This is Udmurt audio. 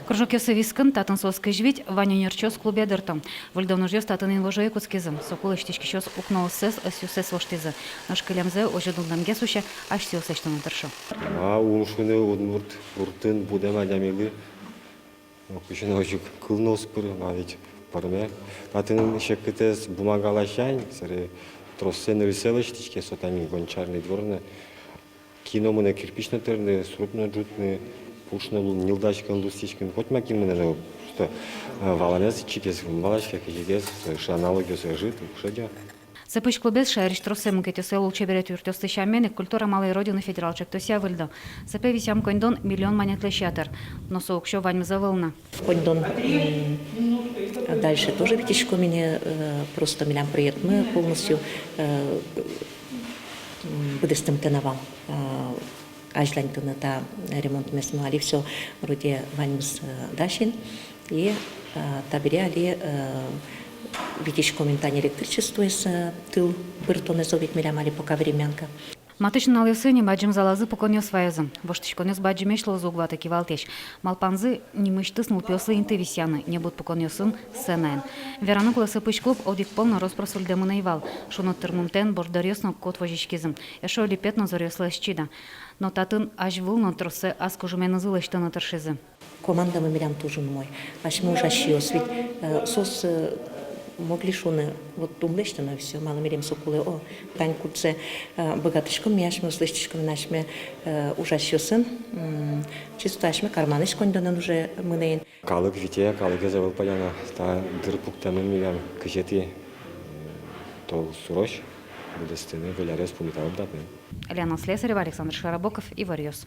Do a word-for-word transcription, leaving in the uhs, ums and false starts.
Кружокъёсы вискын, татын соос кызь вить, вань ӧнерчиос клубе дырто. Выльдон ужъёс татын инвожое кутскизы. Соку лэсьтӥськисьёс укнооссэс, ӧсъёссэс воштӥзы. Нош кылемзэ озьы дунлэмгес усе, асьсэос лэсьтыны тыршо. А ум шуыны удмурт гуртын будэм адямилы, ну, кызьы но озьы ик кыл но уз пыры, ма ведь пӧрме. Татын секытэз бумага ласянь, сэре троссэ, нырысьсэ лэсьтӥське, со тани Гончарный двор но. Кин но мынэ кирпич но тырыны, сруб но ӝутыны, пуш но луыны, ньылдаськыны, лусйиськыны, котьма кин мынэ но, просто, э, валанэз ичигес ум валаське, кызьыгес, сыӵе аналогиос ӧжыт, уг шедё. Сӧпысь клубез шаерысь троссэ мукетъёсъя лулчеберет юртъёсты сямен ик «Культура малой Родины» федерал ӵектосъя выльдо. Сӧпе висъям коньдон миллион манетлэсь ятыр, но со уксё ваньмыз ӧвӧл на. Коньдон, м, дальше тоже витиськом ини, э, просто милям проектмы полностью, э, м, быдэстымтэ на вал, э, азьланьтыны та ремонтмес, но али всё вроде ваньмыз, э, дасен. И, э, табере али, э, витиськом ини тани электричествоез, э, тыл пыртонэз, ведь милям али пока времянка. Матысь нуналъёсы ини бадӟым залазы пуконъёс ваизы. Воштӥськонъёс бадӟымесь луозы, уг ваты кивалтӥсь. Малпанзы нимысьтыз нылпиослы инты висъяны, небыт пуконъёсын, сценаен. Вераны кулэ, Сӧпысь клуб одӥг пол но рос-прос выльдэмын ӧй вал. Шуныт тырмымтэен борддоръёс но кот возиськизы. Эшшо липет но зоръёслы ӧз чида. Но татын азьвыл но троссэ ас кужыменызы лэсьтыны тыршизы. Командамы милям туж умой. Асьме ужасьёс ведь, э, соос, э, могли шуыны, вот ум лэсьтэ но всё, малы милем со кулэ, о, тань кудзэ, э, быгатӥськом ми асьмеос лэсьтӥськом на асьме, э, ужасьёсын, м, чисто асьме карманысь коньдонэн уже мынэ ини. Калык вите, калыкез ӧвӧл пӧля на, та дыр пуктэмын милям, кызетӥ, э, толсурозь быдэстыны, выль арез пумиталом татын. Лена Слесарева, Александр Широбоков, «Иворъёс».